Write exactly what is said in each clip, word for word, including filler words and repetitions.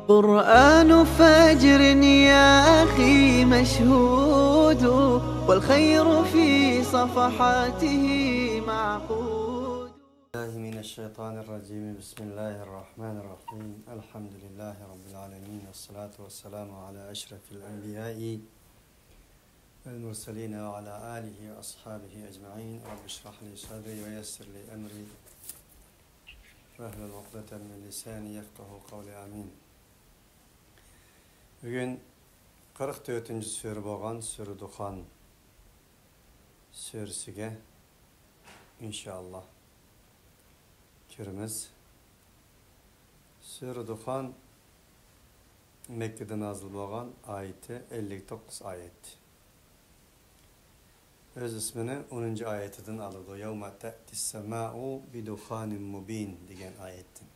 قرآن فجر يا أخي مشهود، والخير في صفحاته معقود. بالله من الشيطان الرجيم. بسم الله الرحمن الرحيم. الحمد لله رب العالمين، والصلاة والسلام على أشرف الأنبياء والمرسلين وعلى آله وأصحابه أجمعين. رب اشرح لي صدري ويسر لي أمري واحلل عقدة من لساني يفقهوا قولي. آمين. بۈگۈن قىرىق تۆتىنچى سۈرە بولغان سۈرە دۇخان سۈرىسىگە ئىنشائاللا كىرىمىز. سۈرە دۇخان مەككىدە نازىل بولغان، ئايىتى ئەللىك توققۇز ئايەت. ئۆز ئىسمىنى ئونىنچى ئايىتىدىن ئالىدۇ. يَوْمَ تَأْتِي السَّمَاءُ بِدُخَانٍ مُّبِينٍ دېگەن ئايەتتىن.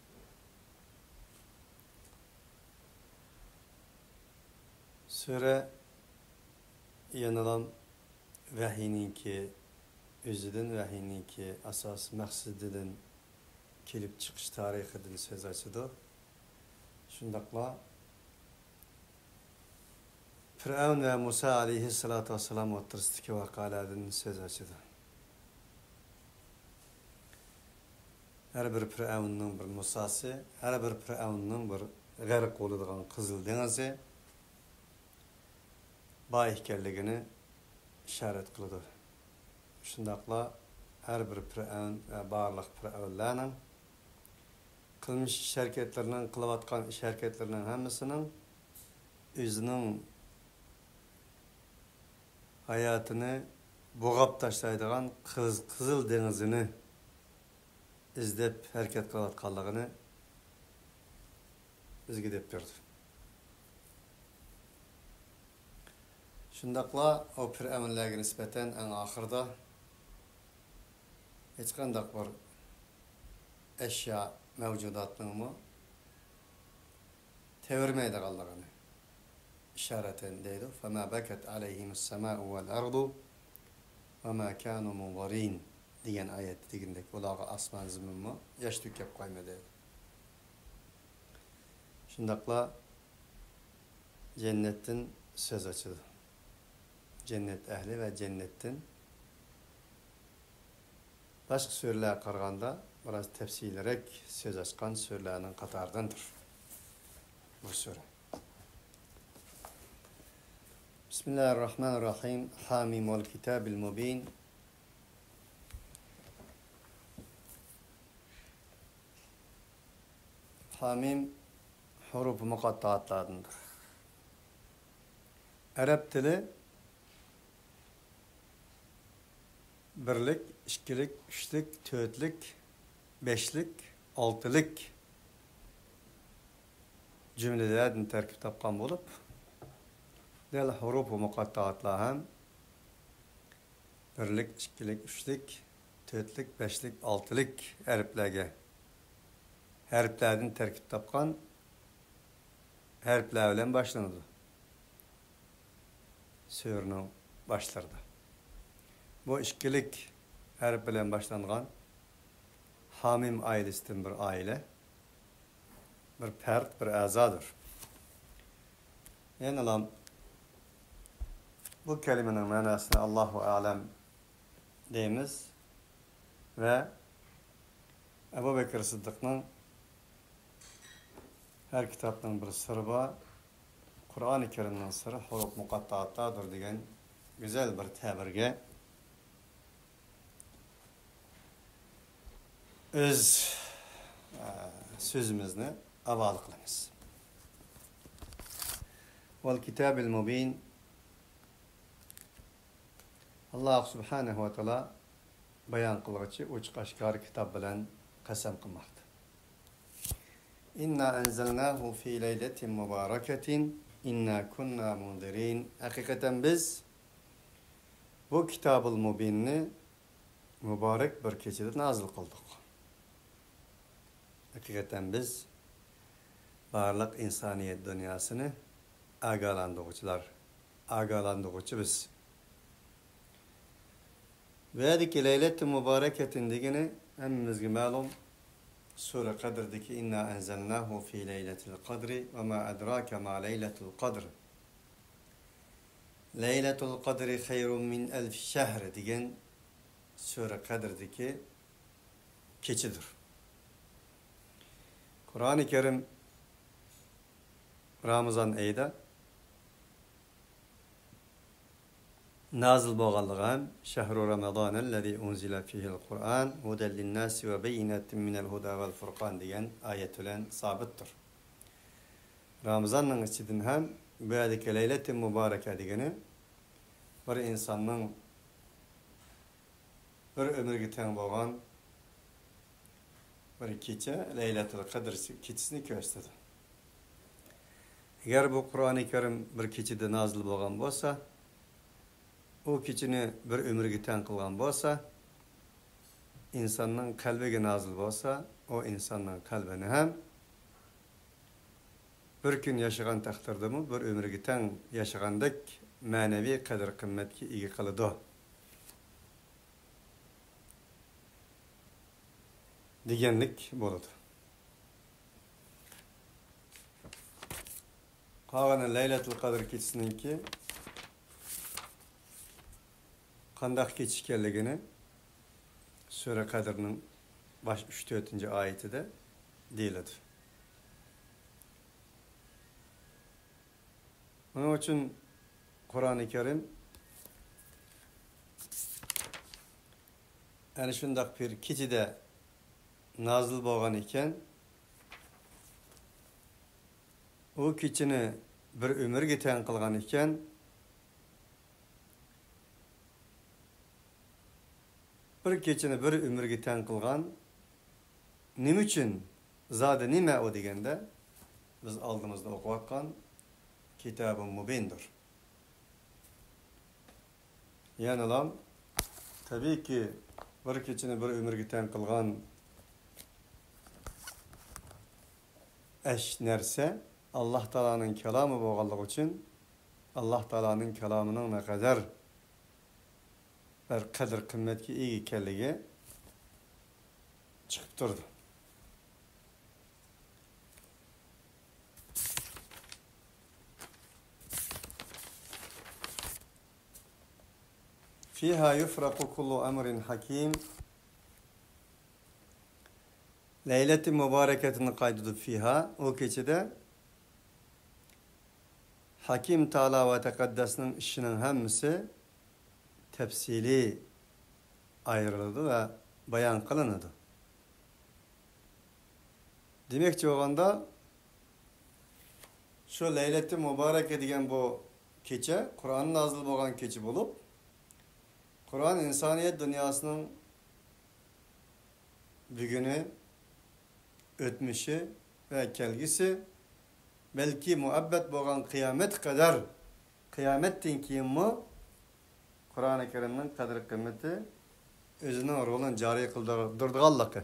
سۈرە يەنىلا ۋەھىينىڭكى ئۆزىدىن، ۋەھىينىڭكى ئاساسىي مەقسىتىدىن، كېلىپ چىقىش تارىخىدىن سۆز ئاچىدۇ. شۇنداقلا پىرئەۋن ۋە مۇسا ئەلەيھىسسالاتۇ ۋەسسالام ئوتتۇرىسىدىكى ۋەقەلەردىن سۆز ئاچىدۇ. ھەر بىر پىرئەۋننىڭ بىر مۇساسى، ھەر بىر پىرئەۋننىڭ بىر غەرق بولىدىغان قىزىل دېڭىزى بار ئىكەنلىكىنى ئىشارەت قىلىدۇ. شۇنداقلا ھەر بىر پىرئەۋن ۋە بارلىق پىرئەۋنلەرنىڭ قىلمىش ئىش ھەرىكەتلىرىنىڭ، قىلىۋاتقان ئىش ھەرىكەتلىرىنىڭ ھەممىسىنىڭ ئۆزىنىڭ ھاياتىنى بوغاپ تاشلايدىغان قىز-، قىزىل دېڭىزىنى ئىزدەپ ھەرىكەت قىلىۋاتقانلىقىنى بىزگە دەپ بېرىدۇ. شۇنداقلا ئۇ پىرئەۋنلەرگە نىسبەتەن ئەڭ ئاخىرىدا ھېچقانداق بىر ئەشيا، مەۋجۇداتنىڭمۇ تەۋرىمەيدىغانلىقىنى ئىشارەتەن دەيدۇ. فَمَا بَكَتْ عَلَيْهِمُ السَّمَاءُ وَالْأَرْضُ وَمَا كَانُوا مُنظَرِينَ دېگەن ئايەتتە دېگىنىدەك، ئۇلارغا ئاسمان زېمىنمۇ ياش تۆكۈپ قويمىدى. شۇنداقلا جەننەتتىن سۆز ئاچىدۇ. جەننەت ئەھلى ۋە جەننەتتىن باشقا سۈرىلەرگە قارىغاندا بىراز تەپسىلىيرەك سۆز ئاچقان سۈرىلەرنىڭ قاتارىدىندۇر بۇ سۈرە. بىسمىللاھىررەھمانىررەھىم. بىسمىللاھىررەھمانىررەھىم. حم والكتاب المبين. ھامىم ھۇرۇپى مۇقەتتائاتلاردىندۇر. ئەرەب تىلى بىرلىك، ئىككىلىك، ئۈچلۈك، تۆتلۈك، بەشلىك، ئالتىلىك جۈملىلەردىن تەركىب تاپقان بولۇپ، دەل ھۇرۇپى مۇقەتتائاتلار ھەم بىرلىك، ئىككىلىك، ئۈچلۈك، تۆتلۈك، بەشلىك، ئالتىلىك ھەرپلەرگە، ھەرپلەردىن تەركىب تاپقان ھەرپلەر بىلەن باشلىنىدۇ سۈرىنىڭ باشلىرىدا. بۇ ئىككىلىك ھەرپ بىلەن باشلانغان ھامىم ئائىلىسىدىن بىر ئائىلە، بىر پەرد، بىر ئەزادۇر. يەنىلا بۇ كەلىمىنىڭ مەناسىنى ئاللاھۇ ئەلەم دەيمىز ۋە ئەبۇ بەكرى سىددىقنىڭ ھەر كىتابنىڭ بىر سىرى بار، قۇرئانى كەرىمنىڭ سىرى ھۇرۇپ مۇقەتتائاتلاردۇر دېگەن گۈزەل بىر تەبىرگە ئۆز، ئە، سۆزىمىزنى ھاۋالە قىلىمىز. ۋەل كىتابىل مۇبىن. ئاللاھ سۇبھانەھۇ ۋە تائالا بايان قىلغۇچى ئوچۇق ئاشكارا كىتاب بىلەن قەسەم قىلماقتا. إنا أنزلناه في ليلة مباركة إنا كنا منذرين. ھەقىقەتەن بىز بۇ كىتابىل مۇبىننى مۇبارەك بىر كېچىدە نازىل قىلدۇق. ھەقىقەتەن بىز بارلىق ئىنسانىيەت دۇنياسىنى ئاگاھلاندۇرغۇچىلار، ئاگاھلاندۇرغۇچى بىز. بۇ يەردىكى لەيلەتۇ مۇبارەكەتىن دېگىنى ھەممىمىزگە مەلۇم، سۈرە قەدىردىكى «إنا أنزلناه في ليلة القدر وما أدراك ما ليلة القدر ليلة القدر خير من ألف شهر» دېگەن سۈرە قەدىردىكى كېچىدۇر. قۇرئانى كەرىم رامىزان ئېيىدا نازىل بولغانلىقى ھەم «شهر رمضان الذي أنزل فيه القرآن هدى للناس وبينات من الهدى والفرقان» دېگەن ئايەت بىلەن سابىتتۇر. رامىزاننىڭ ئىچىدىن ھەم بۇ يەردىكى لەيلەتۇ مۇبارەكە دېگىنى بىر ئىنساننىڭ بىر ئۆمۈرگە تەڭ بولغان بىر كېچە، لەيلەتۇل قەدىر كېچىسىنى كۆرسىتىدۇ. ئەگەر بۇ قۇرئانى كەرىم بىر كېچىدە نازىل بولغان بولسا، ئۇ كېچىنى بىر ئۆمۈرگە تەڭ قىلغان بولسا، ئىنساننىڭ قەلبىگە نازىل بولسا، ئۇ ئىنساننىڭ قەلبىنى ھەم بىر كۈن ياشىغان تەقدىردىمۇ بىر ئۆمۈرگە تەڭ ياشىغاندەك مەنىۋى قەدىر-قىممەتكە ئىگە قىلىدۇ دېگەنلىك بولىدۇ. قالغىنى لەيلەتۇل قەدىر كېچىسىنىڭكى قانداق كېچە ئىكەنلىكىنى سۈرە قەدىرنىڭ باش ئۈچ، تۆتىنچى ئايىتىدە دېيىلىدۇ. ئۇنىڭ ئۈچۈن قۇرئانى كەرىم ئەنە شۇنداق بىر كېچىدە نازىل بولغان ئىكەن، ئۇ كېچىنى بىر ئۆمۈرگە تەڭ قىلغان ئىكەن، بىر كېچىنى بىر ئۆمۈرگە تەڭ قىلغان نېمە ئۈچۈن؟ زادى نېمە ئۇ دېگەندە، بىز ئالدىمىزدا ئوقۇۋاتقان كىتابۇن مۇبىندۇر. يەنىلا، تەبىئىيكى، بىر كېچىنى بىر ئۆمۈرگە تەڭ قىلغان ئەش نەرسە ئاللاھ تائالانىڭ كالامى بولغانلىقى ئۈچۈن، ئاللاھ تائالانىڭ كالامىنىڭ نەقەدەر بىر قەدىر-قىممەتكە ئىگە ئىكەنلىكى چىقىپ تۇرىدۇ. فيها يفرق كل أمر حكيم. لەيلەتۇ مۇبارەكەتىنى قايتىدۇ فىھا، ئۇ كېچىدە ھەكىم تائالا ۋە تەقەددەسنىڭ ئىشىنىڭ ھەممىسى تەپسىلىي ئايرىلىدۇ ۋە بايان قىلىنىدۇ. دېمەكچى بولغاندا، شۇ لەيلەتۇ مۇبارەكە دېگەن بۇ كېچە قۇرئان نازىل بولغان كېچە بولۇپ، قۇرئان ئىنسانىيەت دۇنياسىنىڭ بۈگۈنى، ئۆتمۈشى ۋە كەلگۈسى، بەلكى مۇئەببەت بولغان قىيامەتكە قەدەر، قىيامەتتىن كېيىنمۇ قۇرئانى كەرىمنىڭ قەدىر-قىممىتى، ئۆزىنىڭ رولىنى جارى قىلدۇرىدىغانلىقى،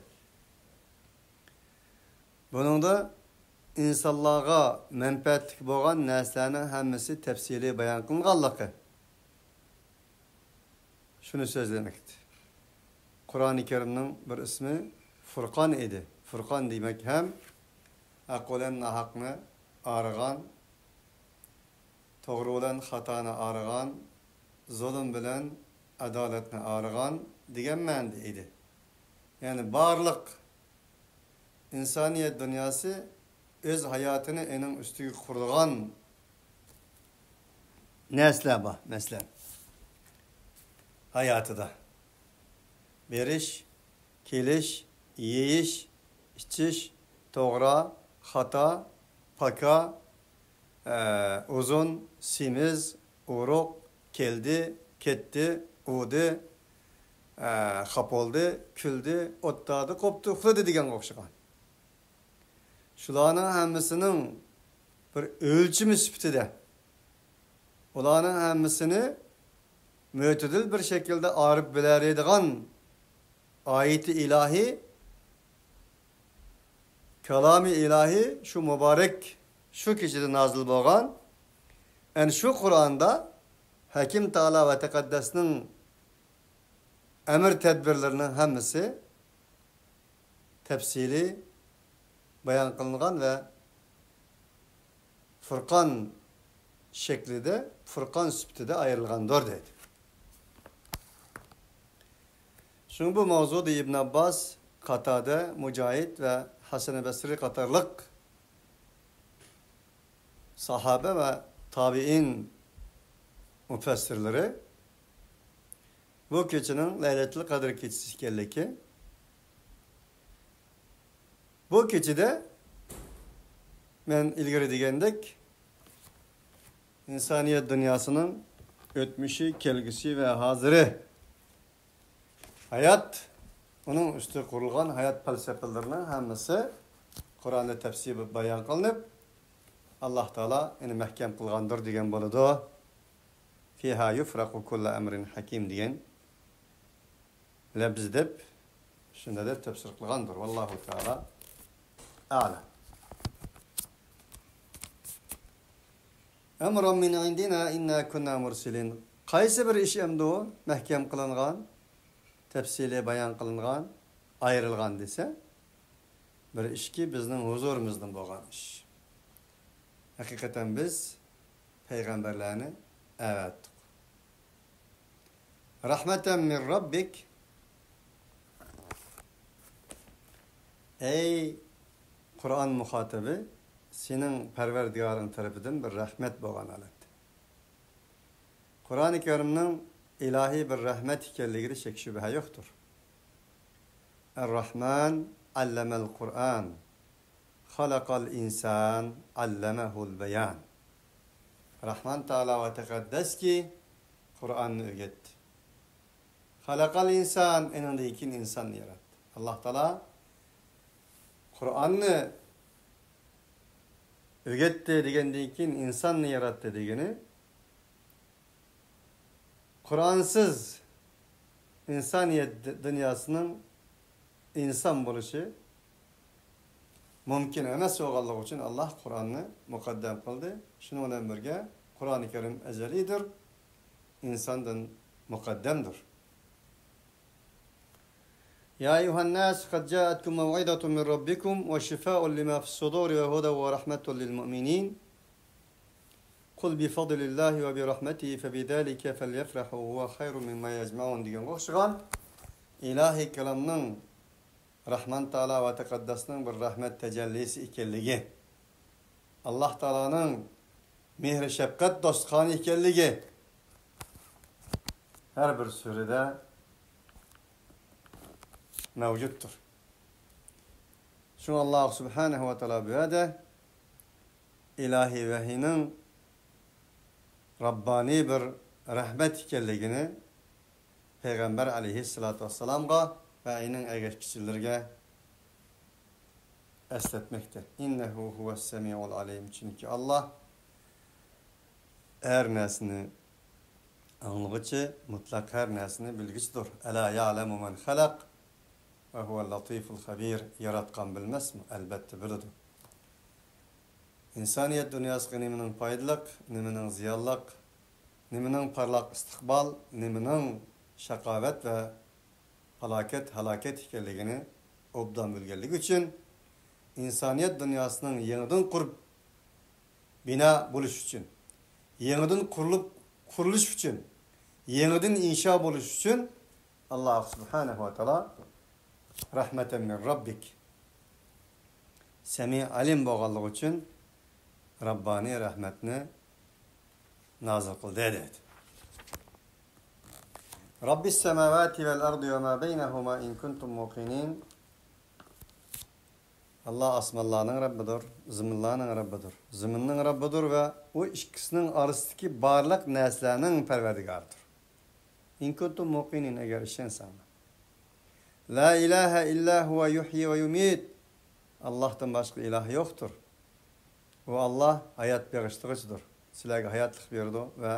بۇنىڭدا ئىنسانلارغا مەنپەئەتلىك بولغان نەرسىلەرنىڭ ھەممىسى تەپسىلىي بايان قىلىنغانلىقى، شۇنى سۆزلىمەكتە. قۇرئانى كەرىمنىڭ بىر ئىسمى فۇرقان ئىدى. فۇرقان دېمەك ھەم ھەق بىلەن ناھەقنى ئايرىغان، توغرا بىلەن خاتانى ئايرىغان، زۇلۇم بىلەن ئادالەتنى ئايرىغان دېگەن مەنىدە ئىدى. يەنى بارلىق ئىنسانىيەت دۇنياسى ئۆز ھاياتىنى ئېنىڭ ئۈستىگە قۇرىدىغان نەرسىلەر بار. مەسىلەن، ھاياتىدا بېرىش، كېلىش، يېيىش، ئىچىش، توغرا، خاتا، پاكا، ئە، ئۇزۇن، سېمىز، ئورۇق، كەلدى، كەتتى، ئۇدى، ئە، خاپا بولدى، كۈلدى، ئوتتادى، قوپتى، ئۇخلىدى دېگەنگە ئوخشىغان. شۇلارنىڭ ھەممىسىنىڭ بىر ئۆلچىمى سۈپىتىدە، ئۇلارنىڭ ھەممىسىنى مۆتىدىل بىر شەكىلدە ئايرىپ بىلەلەيدىغان ئايىتى ئىلاھى، كالامى ئىلاھى شۇ مۇبارەك شۇ كېچىدە نازىل بولغان. ئەنە شۇ قۇرئاندا ھەكىم تائالا ۋە تەقەددەسنىڭ ئەمر تەدبىرلىرىنىڭ ھەممىسى تەپسىلىي بايان قىلىنغان ۋە فۇرقان شەكلىدە، فۇرقان سۈپىتىدە ئايرىلغاندۇر دەيدۇ. شۇڭا بۇ ماۋزۇدا ئىبن ئابباس، قاتادە، مۇجاھىد ۋە ھەسەن بەسرى قاتارلىق ساھابە ۋە تابىئىن مۇپەسسىرلىرى بۇ كېچىنىڭ لەيلەتۇل قەدر كېچىسى ئىكەنلىكى، بۇ كېچىدە مەن ئىلگىرى دېگەندەك، ئىنسانىيەت دۇنياسىنىڭ ئۆتمۈشى، كەلگۈسى ۋە ھازىرى، ھايات، ئۇنىڭ ئۈستىگە قۇرۇلغان ھايات پەلسەپىلىرىنىڭ ھەممىسى قۇرئاندا تەپسىلىي بايان قىلىنىپ، ئاللاھ تائالا ئۇنى مەھكەم قىلغاندۇر دېگەن بولىدۇ. فىھا يۇفرەقۇ كۇللۇ ئەمرىن ھەكىم دېگەن لەپزى دەپ، شۇنداق دەپ تەپسىر قىلغاندۇر. ۋاللاھۇ تائالا ئەلەم. ئەمرەن مىن ئىندىنا ئىننا كۇننا مۇرسىلىن. قايسى بىر ئىش ئەمدى ئۇ مەھكەم قىلىنغان، تەپسىلىي بايان قىلىنغان، ئايرىلغان دېسە، بىر ئىشكى بىزنىڭ ھۇزۇرىمىزدىن بولغان ئىش. ھەقىقەتەن بىز پەيغەمبەرلەرنى ئەۋەتتۇق. رەھمەتەن مىن رەببىك. ئەي قۇرئان مۇخاتىبى، سېنىڭ پەرۋەردىگارىڭ تەرىپىدىن بىر رەھمەت بولغان ھالەتتە. قۇرئانى كەرىمنىڭ ئىلاھىي بىر رەھمەت ئىكەنلىكىدە شەك-شۈبھە يوقتۇر. ئەر-رەھمان ئەللەمەل قۇرئان. خەلەقەل ئىنسان ئەللەمەھۇل بەيان. رەھمان تائالا ۋە تەقەددەسكى قۇرئاننى ئۆگەتتى. خەلەقەل ئىنسان، ئېنىڭدىن كېيىن ئىنساننى ياراتتى. ئاللاھ تائالا قۇرئاننى ئۆگەتتى دېگەندىن كېيىن ئىنساننى ياراتتى دېگىنى، قۇرئانسىز ئىنسانىيەت د-، دۇنياسىنىڭ ئىنسان بولۇشى مۇمكىن ئەمەس بولغانلىقى ئۈچۈن، ئاللاھ قۇرئاننى مۇقەددەم قىلدى. شۇنىڭ بىلەن بىرگە، قۇرئانى كەرىم ئەزەلىيدۇر، ئىنساندىن مۇقەددەمدۇر. يا أيها الناس قد جاءتكم موعظة من ربكم وشفاء لما في الصدور وهدى ورحمة للمؤمنين. قل بفضل الله وبرحمته فبذلك فليفرحوا هو خير مما يجمعون دېگەنگە ئوخشىغان ئىلاھىي كالامنىڭ رەھمان تائالا ۋە تەقەددەسنىڭ بىر رەھمەت تەجەللىسى ئىكەنلىكى، ئاللاھ تائالانىڭ مېھرى شەپقەت دوستخانى ئىكەنلىكى ھەر بىر سۈرىدە مەۋجۇتتۇر. شۇڭا ئاللاھ سۇبھانەھۇ ۋە تائالا بۇ يەردە ئىلاھىي ۋەھىينىڭ رەببانىي بىر رەھمەت ئىكەنلىكىنى پەيغەمبەر ئەلەيھىسسالاتۇ ۋەسسالامغا ۋە ئۇنىڭ ئەگەشكۈچىلىرىگە ئەسلەتمەكتە. ئىننەھۇ ھۇۋەس سەمىئۇل ئەلىم. چۈنكى ئاللاھ ھەر نەرسىنى ئاڭلىغۇچى، مۇتلەق ھەر نەرسىنى بىلگۈچىدۇر. ئەلا يەئلەمۇ مەن خەلەق ۋە ھۇۋەل لەتىفۇل خەبىر. ياراتقان بىلمەسمۇ؟ ئەلبەتتە بىلىدۇ. ئىنسانىيەت دۇنياسىغا نېمىنىڭ پايدىلىق، نېمىنىڭ زىيانلىق، نېمىنىڭ پارلاق ئىستىقبال، نېمىنىڭ شاقاۋەت ۋە پالاكەت، ھالاكەت ئىكەنلىكىنى ئوبدان بىلگەنلىكى ئۈچۈن، ئىنسانىيەت دۇنياسىنىڭ يېڭىدىن قۇرۇپ بىنا بولۇش ئۈچۈن، يېڭىدىن قۇرۇلۇپ، قۇرۇلۇش ئۈچۈن، يېڭىدىن ئىنشا بولۇش ئۈچۈن، ئاللاھ سۇبھانەھۇ ۋە تائالا رەھمەتەن مىن رەببىك، سەمىئ ئەلىم بولغانلىقى ئۈچۈن رەببانىي رەھمەتنى نازىل قىلدى دەيدۇ. رەببىس سەماۋاتى ۋەل ئەردى ۋە ما بەينەھۇما ئىن كۇنتۇم مۇقىنىن. ئاللاھ ئاسمانلارنىڭ رەببىدۇر، زېمىنلارنىڭ رەببىدۇر. زېمىننىڭ رەببىدۇر ۋە ئۇ ئىككىسىنىڭ ئارىسىدىكى بارلىق نەرسىلەرنىڭ پەرۋەردىگارىدۇر. ئىن كۇنتۇم مۇقىنىن، ئەگەر ئىشەنسەڭلار. لا ئىلاھە ئىللا ھۇۋە يۇھيى ۋە يۇمىت. ئاللاھتىن باشقا ئىلاھ يوقتۇر. ئۇ ئاللاھ ھايات بېغىشلىغۇچىدۇر. سىلەرگە ھاياتلىق بېرىدۇ ۋە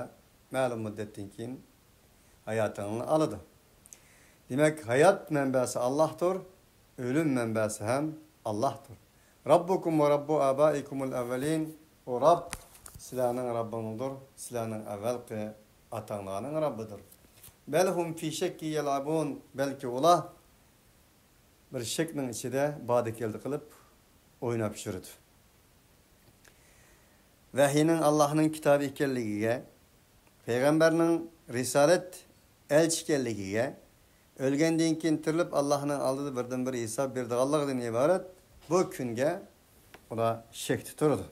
مەلۇم مۇددەتتىن كېيىن ھاياتىڭلارنى ئالىدۇ. دېمەك، ھايات مەنبەسى ئاللاھتۇر، ئۆلۈم مەنبەسى ھەم ئاللاھتۇر. رەببۇكۇم ۋە رەببۇ ئابائىكۇمۇل ئەۋۋەلىن. ئۇ رەب سىلەرنىڭ رەببىڭلىدۇر، سىلەرنىڭ ئەۋۋەلقى ئاتاڭلارنىڭ رەببىدۇر. بەل ھۇم فى شەككى يەلئەبۇن. بەلكى ئۇلار بىر شەكنىڭ ئىچىدە بادا-كەلدە قىلىپ ئويناپ يۈرىدۇ. ۋەھىينىڭ ئاللاھنىڭ كىتابى ئىكەنلىكىگە، پەيغەمبەرنىڭ رىسالەت ئەلچى ئىكەنلىكىگە، ئۆلگەندىن كېيىن تىرىلىپ ئاللاھنىڭ ئالدىدا بىردىنبىر ھېساب بېرىدىغانلىقىدىن ئىبارەت بۇ كۈنگە ئۇلار شەكتە تۇرىدۇ.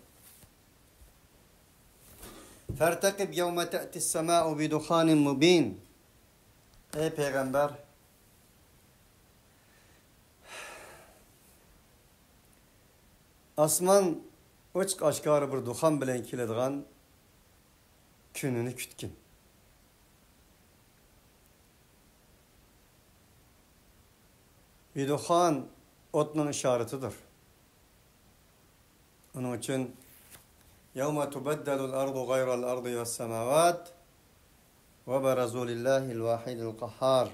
فارتقب يوم تأتي السماء بدخان مبين. ئەي پەيغەمبەر، ئاسمان ئوچۇق ئاشكارا بىر دۇخان بىلەن كېلىدىغان كۈنىنى كۈتكىن. بىدۇخان ئوتنىڭ ئىشارىتىدۇر. ئۇنىڭ ئۈچۈن يوم تبدل الأرض غير الأرض والسماوات وبرزوا لله الواحد القهار.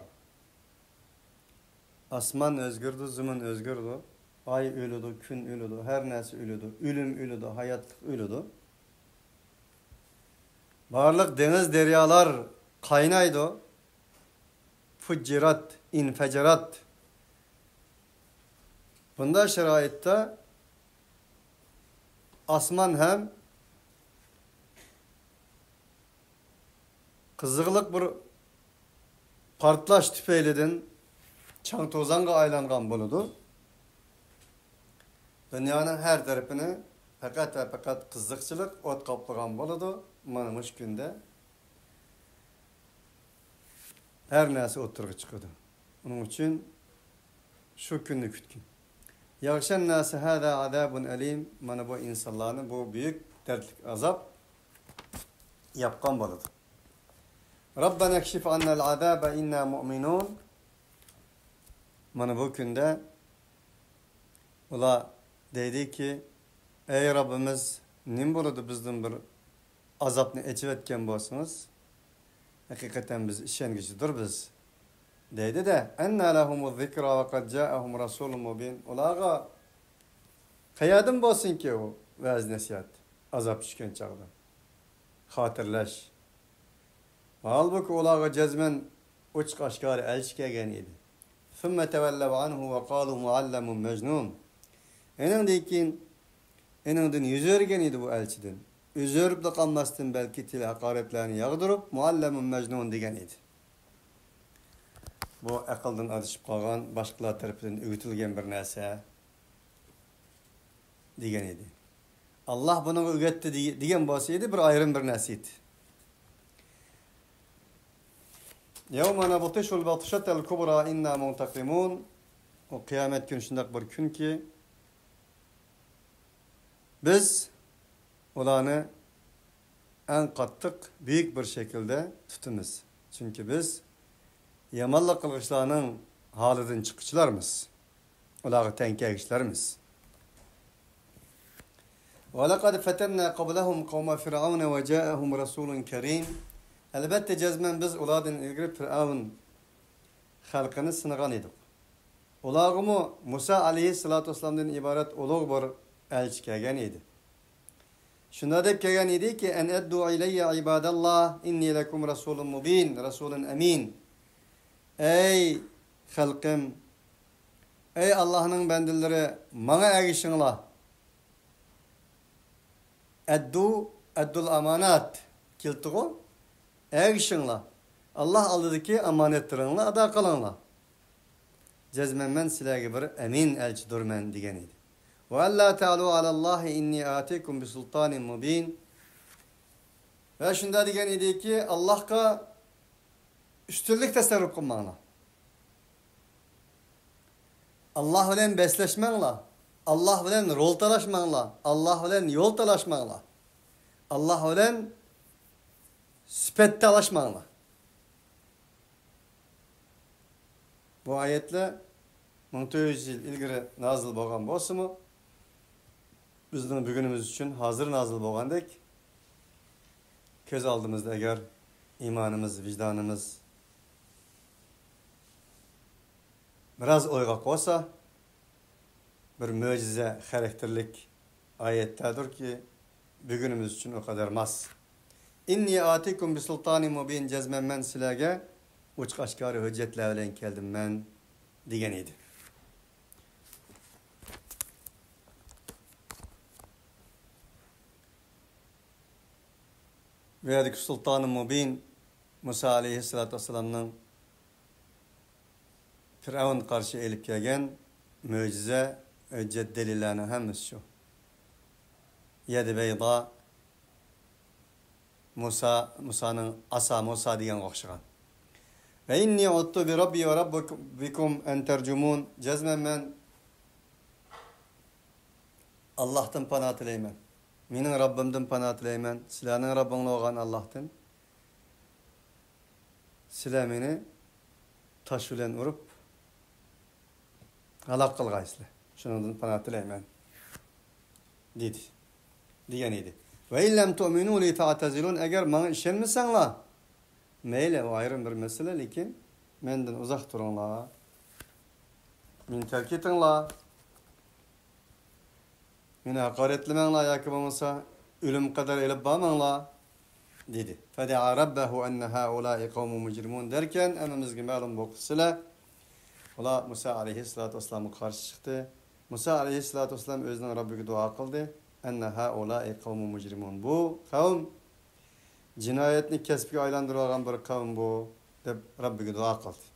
ئاسمان ئۆزگىرىدۇ، زېمىن ئۆزگىرىدۇ، ئاي ئۆلىدۇ، كۈن ئۆلىدۇ، ھەر نەرسە ئۆلىدۇ، ئۆلۈم ئۆلىدۇ، ھاياتلىق ئۆلىدۇ. بارلىق دېڭىز، دەريالار قاينايدۇ. فۇججىرات، ئىنفەجىرات. بۇنداق شارائىتتا ئاسمان ھەم قىزىقلىق بىر پارتلاش تۈپەيلىدىن چاڭ-توزانغا ئايلانغان بولىدۇ. دۇنيانىڭ ھەر تەرىپىنى پەقەت ۋە پەقەت قىزىقچىلىق ئوت قاپلىغان بولىدۇ. مانا مۇشۇ كۈندە ھەر نەرسە ئوتتۇرىغا چىقىدۇ. ئۇنىڭ ئۈچۈن شۇ كۈننى كۈتكىن. يغشى الناس هذا عذاب أليم. مانا بۇ ئىنسانلارنى بۇ بۈيۈك دەردلىك ئازاب ياپقان بولىدۇ. ربنا اكشف عنا العذاب إنا موقنون. مانا بۇ كۈندە ئۇلار دەيدىكى، ئەي رەببىمىز، نېمە بولىدۇ، بىزدىن بىر ئازابنى ئېچىۋەتكەن بولسىڭىز، ھەقىقەتەن بىز ئىشەنگۈچىدۇر بىز، دەيدۇ-دە. أنى لهم الذكرى وقد جاءهم رسول مبين. ئۇلارغا قەيەردىن بولسۇنكى ئۇ ۋەز-نەسىھەت، ئازاب چۈشكەن چاغدا خاتىرىلەش. ھالبۇكى، ئۇلارغا جەزمەن ئوچۇق-ئاشكارا ئەلچى كەلگەن ئىدى. ثم تولوا عنه وقالوا معلم مجنون. ئېنىڭدىن كېيىن، ئېنىڭدىن يۈز ئۆرۈگەن ئىدى بۇ ئەلچىدىن. يۈز ئۆرۈپلا قالماستىن، بەلكى تىل ھاقارەتلەرنى ياغدۇرۇپ، معلم مجنون دېگەن ئىدى. بۇ ئەقىلدىن ئادىشىپ قالغان، باشقىلار تەرىپىدىن ئۆگىتىلگەن بىر نەرسە دېگەن ئىدى. ئاللاھ بۇنىڭغا ئۆگەتتى دېگەن بولسا ئىدى، بىر ئايرىم بىر نەرسە ئىدى. يوم نبطش البطشة الكبرى إنا منتقمون. ئۇ قىيامەت كۈنى شۇنداق بىر كۈنكى، بىز ئۇلارنى ئەڭ قاتتىق، بۈيۈك بىر شەكىلدە تۇتىمىز. چۈنكى بىز يامانلىق قىلغۇچىلارنىڭ ھالىدىن چىققۇچىلارمىز. ئۇلارغا تەڭ كەلگۈچىلەرمىز. ولقد فتنا قبلهم قوم فرعون وجاءهم رسول كريم. ئەلۋەتتە، جەزمەن بىز ئۇلاردىن ئىلگىرى پىرئەۋن خەلقىنى سىنىغان ئىدۇق. ئۇلارغىمۇ مۇسا ئەلەيھىسسالاتۇ ۋەسسالامدىن ئىبارەت ئۇلۇغ بىر ئەلچى كەلگەن ئىدى. شۇنداق دەپ كەلگەن ئىدىكى، أن أدوا إلي عباد الله إني لكم رسول مبين، رسول أمين. ئەي خەلقىم، ئەي ئاللاھنىڭ بەندىلىرى، ماڭا ئەگىشىڭلار. ئەددۇ، ئەددۇل ئامانات كېلىپتىغۇ؟ ئەگىشىڭلار. ئاللاھ ئالدىدىكى ئامانەتلىرىڭلارنى ئادا قىلىڭلار. جەزمەن مەن سىلەرگە بىر ئەمىن ئەلچىدۇرمەن دېگەن ئىدى. وألا تعلوا على الله إني آتيكم بسلطان مبين. ۋە شۇنداق دېگەن ئىدىكى، ئاللاھقا ئۈستۈنلۈك تەسەررۇپ قىلماڭلار. ئاللاھ بىلەن بەسلەشمەڭلار. ئاللاھ بىلەن رول تالاشماڭلار. ئاللاھ بىلەن يول تالاشماڭلار. ئاللاھ بىلەن سۈپەت تالاشماڭلار. بۇ ئايەتلەر مىڭ تۆت يۈز يىل ئىلگىرى نازىل بولغان بولسىمۇ، بىزنىڭ بۈگۈنىمىز ئۈچۈن ھازىر نازىل بولغاندەك، كۆز ئالدىمىزدا ئەگەر ئىمانىمىز، ۋىجدانىمىز بىراز ئويغاق بولسا، بىر مۆجىزە خاراكتېرلىك ئايەتلەردۇركى، بۈگۈنىمىز ئۈچۈن ئۇ قەدەر ماس. إني آتيكم بسلطان مبين، جەزمەن مەن سىلەرگە ئوچۇق-ئاشكارا ھۆججەتلەر بىلەن كەلدىم مەن، دېگەن ئىدى. بۇ يەردىكى سۇلتانى مۇبىن مۇسا ئەلەيھىسسالاتۇ ۋەسسالامنىڭ پىرئەۋن قارشى ئېلىپ كەلگەن مۆجىزە، ھۆججەت، دەلىللەرنىڭ ھەممىسى شۇ. يەدى بەيضا، مۇسا، مۇسانىڭ ئاسا مۇسا دېگەنگە ئوخشىغان. ۋە ئىننى ئۇزتۇ بىرەببى ۋە رەببىكۇم ئەن تەرجۇمۇن. جەزمەن مەن ئاللاھتىن پانا تىلەيمەن. مېنىڭ رەببىمدىن پانا تىلەيمەن. سىلەرنىڭ رەببىڭلار بولغان ئاللاھتىن. سىلەر مېنى تاش بىلەن ئۇرۇپ ھالاك قىلغايسىلەر. شۇنىڭدىن پانا تىلەيمەن، دېدى، دېگەن ئىدى. ۋە ئىن لەم تۇئمىنۇ لى فەئتەزىلۇن، ئەگەر ماڭا ئىشەنمىسەڭلار، مەيلى، ئۇ ئايرىم بىر مەسىلە، لېكىن مەندىن ئۇزاق تۇرۇڭلار. مېنى تەرك ئېتىڭلار. مېنى ھاقارەتلىمەڭلار ياكى بولمىسا ئۆلۈم قەدەر ئېلىپ بارماڭلار، دېدى. فەدەئا رەببەھۇ ئەننە ھەئۇلائى قەۋمۇن مۇجرىمۇن دەركەن، ھەممىمىزگە مەلۇم بولغۇسىلە، ئۇلار مۇسا ئەلەيھىسسالاتۇ ۋەسسالامغا قارشى چىقتى. مۇسا ئەلەيھىسسالاتۇ ۋەسسالام ئۆزىنىڭ رەببىگە دۇئا قىلدى. ئەننە ھەئۇلائى قەۋمۇن مۇجرىمۇن. بۇ قەۋم جىنايەتنى كەسىپكە ئايلاندۇرۇۋالغان بىر قەۋم بۇ، دەپ رەببىگە دۇئا قىلدى.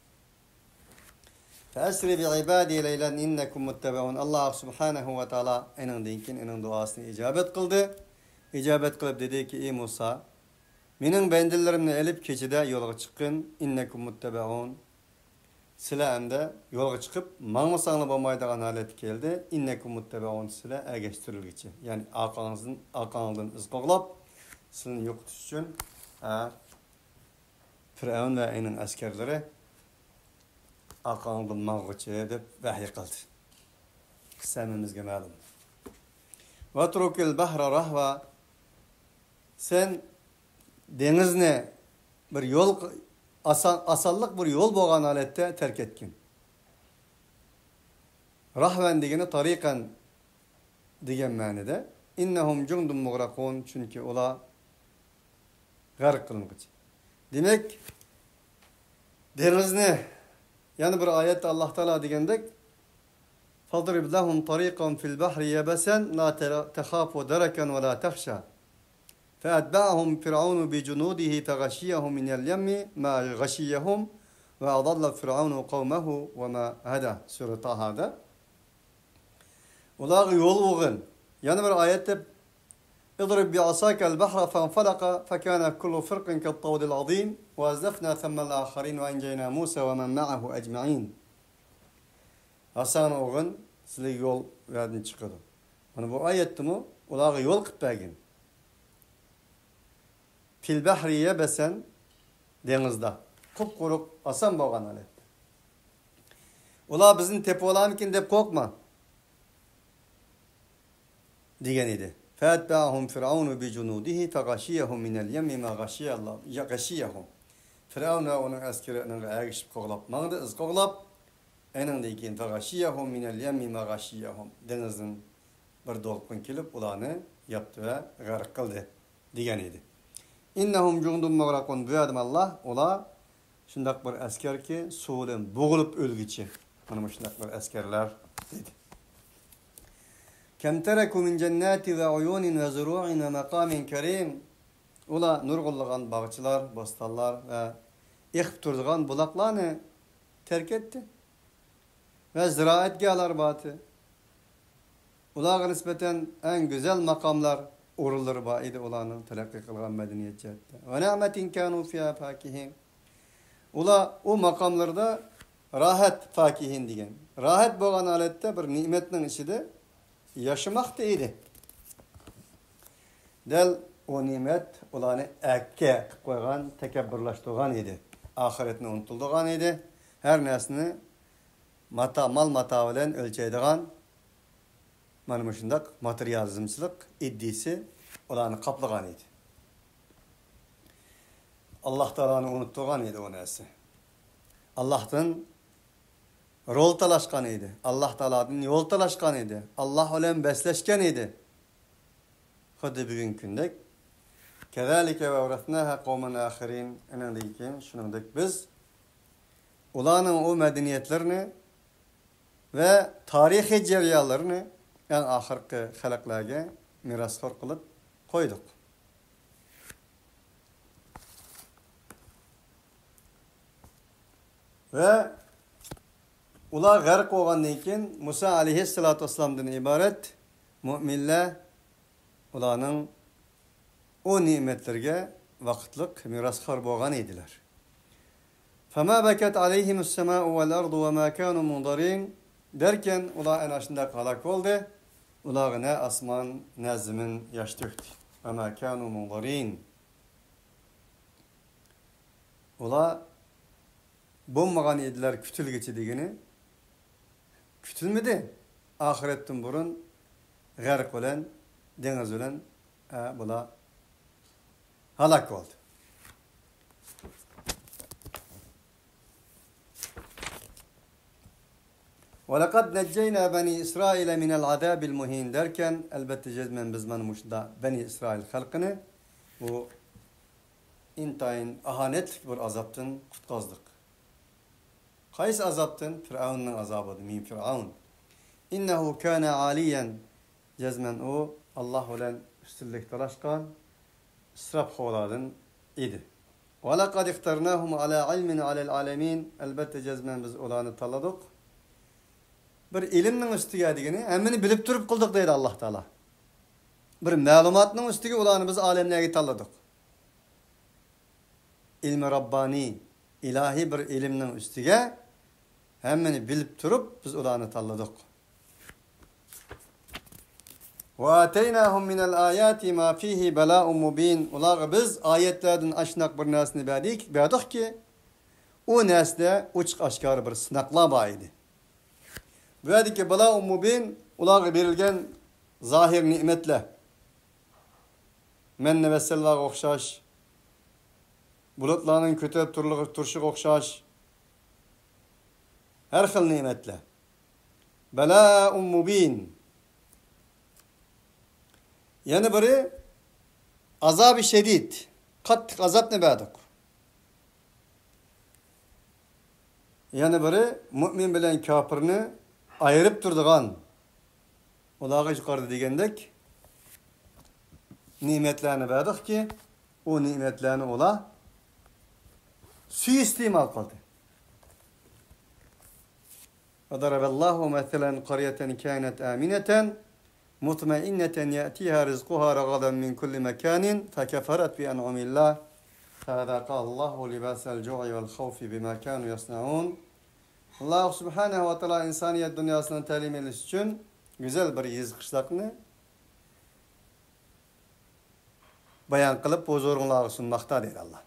فەئەسرى بىئىبادى لەيلەن ئىننەكۇم مۇتتەبەئۇن. ئاللاھ سۇبھانەھۇ ۋە تائالا ئېنىڭدىن كېيىن ئېنىڭ دۇئاسىنى ئىجابەت قىلدى. ئىجابەت قىلىپ دېدىكى، ئى مۇسا، مېنىڭ بەندىلىرىمنى ئېلىپ كېچىدە يولغا چىققىن. ئىننەكۇم مۇتتەبەئۇن. سىلەر ئەمدى يولغا چىقىپ ماڭمىساڭلار بولمايدىغان ھالەتكە كەلدى. ئىننەكۇم مۇتتەبەئۇن، سىلەر ئەگەشتۈرۈلگۈچى. يەنى ئارقاڭدىن، ئارقاڭدىن ئىز قوغلاپ، سىلىنى يوقىتىش ئۈچۈن، ھە، پىرئەۋن ۋە ئېنىڭ ئەسكەرلىرى ئارقاڭدىن ماڭغۇچى دەپ ۋەھىي قىلدى. قىسسە ھەممىمىزگە مەلۇم. ۋەترۇكىل بەھرە راھۋا. سەن دېڭىزنى بىر يول، ئاسان، ئاسانلىق بىر يول بولغان ھالەتتە تەرك ئەتكىن. راھۋەن دېگىنى تارىقەن دېگەن مەنىدە. ئىننەھۇم جۇندۇن مۇغرەقۇن، چۈنكى ئۇلار غەرق قىلىنغۇچى. دېمەك، دېڭىزنى، يەنە بىر ئايەتتە ئاللاھ تائالا دېگەندەك، فاضرب لهم طريقا في البحر يبسا لا تخاف دركا ولا تخشى. فأتبعهم فرعون بجنوده فغشيهم من اليم ما غشيهم وأضل فرعون قومه وما هدى. سۈرە تاھادا. ئۇلارغا يول بولغىن. يەنە بىر ئايەتتە، اضرب بعصاك البحر فانفلق فكان كل فرق كالطود العظيم وأزلفنا ثم الآخرين وأنجينا موسى ومن معه أجمعين. ئاساڭنى ئۇرغىن، سىلەرگە يول ئۇ يەردىن چىقىدۇ. مانا بۇ ئايەتتىمۇ ئۇلارغا يول قىلىپ بەرگىن. في البحر يبسا، دېڭىزدا. قۇپقۇرۇق، ئاسان بولغان ھالەتتە. ئۇلار بىزنى تېپىۋالارمىكىن دەپ قورقما، دېگەن ئىدى. فأتبعهم فرعون بجنوده فغشيهم من اليم ما غشي الله، غشيهم. پىرئەۋن ۋە ئۇنىڭ ئەسكىرى ئۇنىڭغا ئەگىشىپ قوغلاپ ماڭدى، ئىز قوغلاپ. ئېنىڭدىن كېيىن فغشيهم من اليم ما غشيهم. دېڭىزدىن بىر دولقۇن كېلىپ، ئۇلارنى ياپتى ۋە غەرق قىلدى، دېگەن ئىدى. إنهم جند مغرقون. بۇ يەردە ئاللاھ، ئۇلار شۇنداق بىر ئەسكەركى، سۇ بىلەن بوغۇلۇپ ئۆلگۈچى. مانا مۇشۇنداق بىر ئەسكەرلەر، دېدى. كم تركوا من جنات وعيون وزروع ومقام كريم. ئۇلار نۇرغۇنلىغان باغچىلار، بوستانلار ۋە ئېقىپ تۇرىدىغان بۇلاقلارنى تەرك ئەتتى. ۋە زىرائەتگاھلار بار ئىدى. ئۇلارغا نىسبەتەن ئەڭ گۈزەل ماقاملار، ئورۇنلىرى بار ئىدى ئۇلارنىڭ تەرەققىي قىلغان مەدەنىيەت جەھەتتە. ونعمة كانوا فيها فاكهين. ئۇلار ئۇ ماقاملىرىدا راھەت، فاكىھىن دېگەن، راھەت بولغان ھالەتتە بىر نېمەتنىڭ ئىچىدە ياشىماقتا ئىدى. دەل ئۇ نېمەت ئۇلارنى ئەككە قىلىپ قويغان، تەكەببۇرلاشتۇرغان ئىدى. ئاخىرەتنى ئۇنتۇلدۇرغان ئىدى. ھەر نەرسىنى ماتا، مال ماتا بىلەن ئۆلچەيدىغان مانا مۇشۇنداق ماتېرىيالىزمچىلىق ئىدىيىسى ئۇلارنى قاپلىغان ئىدى. ئاللاھ تائالانى ئۇنتۇغان ئىدى ئۇ نەرسە. ئاللاھتىن رول تالاشقان ئىدى. ئاللاھ تائالادىن يول تالاشقان ئىدى. ئاللاھ بىلەن بەسلەشكەن ئىدى. خۇددى بۈگۈنكى كۈندەك. كذلك وأورثناها قوما آخرين. ئېنىڭدىن كېيىن شۇنىڭدەك بىز ئۇلارنىڭ ئۇ مەدەنىيەتلىرىنى ۋە تارىخىي جەريانلىرىنى ئەڭ ئاخىرقى خەلقلەرگە مىراسخور قىلىپ قويدۇق. ۋە ئۇلار غەرق بولغاندىن كېيىن، مۇسا ئەلەيھىسسالاتۇ ۋەسسالامدىن ئىبارەت مۆمىنلەر ئۇلارنىڭ ئۇ نېمەتلىرىگە ۋاقىتلىق مىراسخور بولغان ئىدىلەر. فما بكت عليهم السماء والأرض وما كانوا منظرين. دەركەن، ئۇلار ئەنە شۇنداق ھالاك بولدى. ئۇلارغا نە ئاسمان، نە زېمىن ياش تۆكتى. وما كانوا منظرين. ئۇلار بولمىغان ئىدىلەر كۈتۈلگۈچى دېگىنى. كۈتۈلمىدى. ئاخىرەتتىن بۇرۇن غەرق بىلەن، دېڭىز بىلەن، ئە، بۇلار ھالاك بولدى. ولقد نجينا بني إسرائيل من العذاب المهين دەركەن، ئەلبەتتە جەزمەن بىز مانا مۇشۇنداق بەنى ئىسرائىل خەلقىنى بۇ ئىنتايىن ئاھانەتلىك بىر ئازابتىن قۇتقۇزدۇق. قايسى ئازابتىن؟ فىرئەۋننىڭ ئازابىدىن. من فرعون. إنه كان عاليا. جەزمەن ئۇ ئاللاھ بىلەن ئۈستۈنلۈك تالاشقان ئىسراپخورلاردىن ئىدى. ولقد اخترناهم على علم على العالمين. ئەلبەتتە جەزمەن بىز ئۇلارنى تاللىدۇق. بىر ئىلىمنىڭ ئۈستىگە دېگىنى، ھەممىنى بىلىپ تۇرۇپ قىلدۇق دەيدۇ ئاللاھ تائالا. بىر مەلۇماتنىڭ ئۈستىگە ئۇلارنى بىز ئالەملەرگە تاللىدۇق. ئىلمى راببانىي، ئىلاھىي بىر ئىلىمنىڭ ئۈستىگە ھەممىنى بىلىپ تۇرۇپ بىز ئۇلارنى تاللىدۇق. وآتيناهم من الآيات ما فيه بلاء مبين. ئۇلارغا بىز ئايەتلەردىن ئاشۇنداق بىر نەرسىنى بەردىك، بەردۇقكى، ئۇ نەرسىدە ئوچۇق ئاشكارا بىر سىناقلار بار ئىدى. بۇ يەردىكى بلاء مبين ئۇلارغا بېرىلگەن زاھىر نېمەتلەر. مەننە ۋە سەلۋاغا ئوخشاش، بۇلۇتلارنىڭ كۆتۈرۈلۈپ تۇرلۇق-، تۇرۇشىغا ئوخشاش، ھەر خىل نېمەتلەر. بلاء مبين. يەنە بىرى، ئازابى شەدىد، قاتتىق ئازابنى بەردۇق. يەنە بىرى، مۇئمىن بىلەن كاپىرنى ئايرىپ تۇرىدىغان، ئۇلارغا يۇقىرىدا دېگەندەك نېمەتلەرنى بەردۇقكى، ئۇ نېمەتلەرنى ئۇلار سۇيىئىستېمال قىلدى. وضرب الله مثلا قرية كانت آمنة مطمئنة يأتيها رزقها رغدا من كل مكان فكفرت بأنعم الله فأذاقها الله لباس الجوع والخوف بما كانوا يصنعون. ئاللاھ سۇبھانەھۇ ۋە تائالا ئىنسانىيەت دۇنياسىنىڭ تەلىمى ئېلىش ئۈچۈن گۈزەل بىر يېزا قىشلاقنى بايان قىلىپ ھۇزۇرۇڭلارغا سۇنماقتا دەيدۇ ئاللاھ.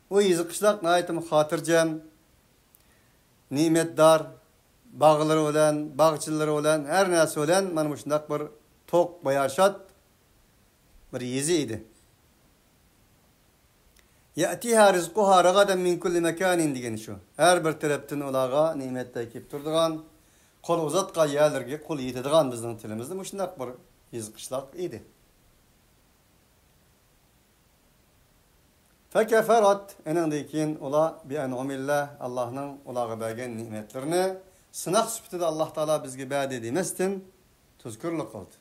ئۇ يېزا قىشلاق ناھايىتىمۇ خاتىرجەم، نېمەتدار، باغلىرى بىلەن، باغچىلىرى بىلەن، ھەر نەرسە بىلەن مانا مۇشۇنداق بىر توق، باياشات بىر يېزا ئىدى. يأتيها رزقها رغدا من كل مكان دېگىنى شۇ. ھەر بىر تەرەپتىن ئۇلارغا نېمەتلەر كېلىپ تۇرىدىغان، قول ئۇزاتقان يەرلىرىگە قول يېتىدىغان، بىزنىڭ تىلىمىزدا مۇشۇنداق بىر يېزا قىشلاق ئىدى. فكفرت، ئېنىڭدىن كېيىن ئۇلار بأنعم الله، ئاللاھنىڭ ئۇلارغا بەرگەن نېمەتلىرىنى سىناق سۈپىتىدە ئاللاھ تائالا بىزگە بەردى دېمەستىن، تۇزكورلۇق قىلدى.